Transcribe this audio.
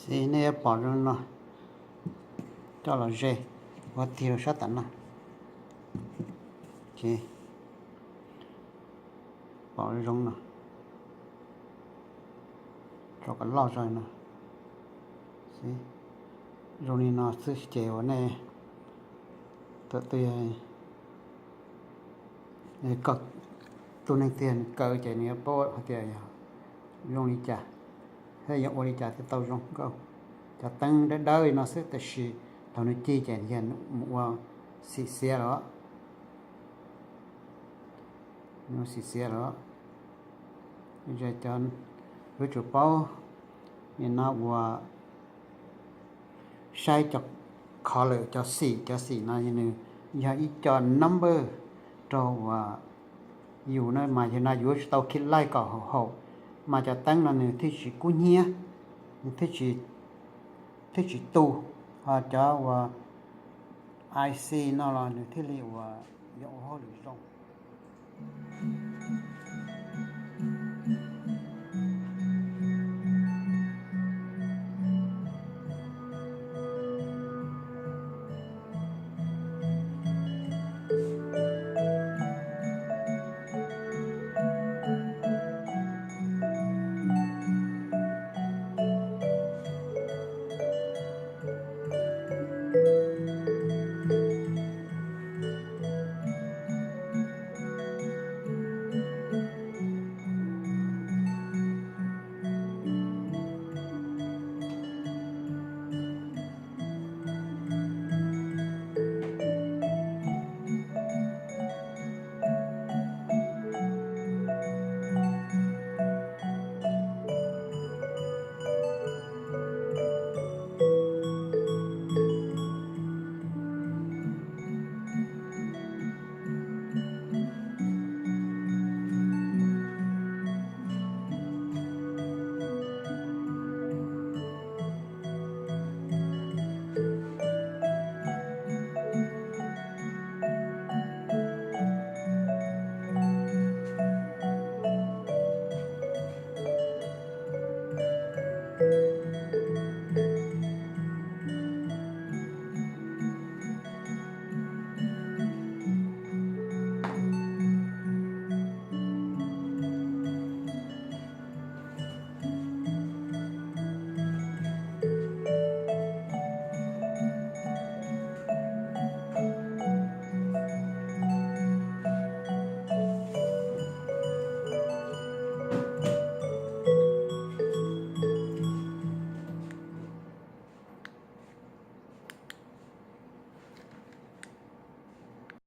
Xib, nej yuav pom zoo no, coj los ze, ua tig rau sab tom no, ces pom zoo no, rau kom loj zog no. Xib, zoo li no xwb ces uas nej tus twg, tus neeg twg kaw ces nws yuav paub hais tias yog zoo li cas, thiab yog ua li cas thiaj tau zoo nkauj. Cov teeb dawb dawb li no xwb tab sis thaum nws ci ces yog mus ua xim xiav lawm, mus ua xim xiav lawm. Ces cov, yuav tsum paub, nim no uas saib cov color, cov xim, cov xim no nws yog ib co number rau uas yus na, mas yog no yuav tsum tau keep light kom haum haum, mas cov teeb no nws thiaj tsis kub hnyiab, nws thiaj tsis tu, ho cov uas I C no los nws thiaj li uas yog ua hauj lwm zoo.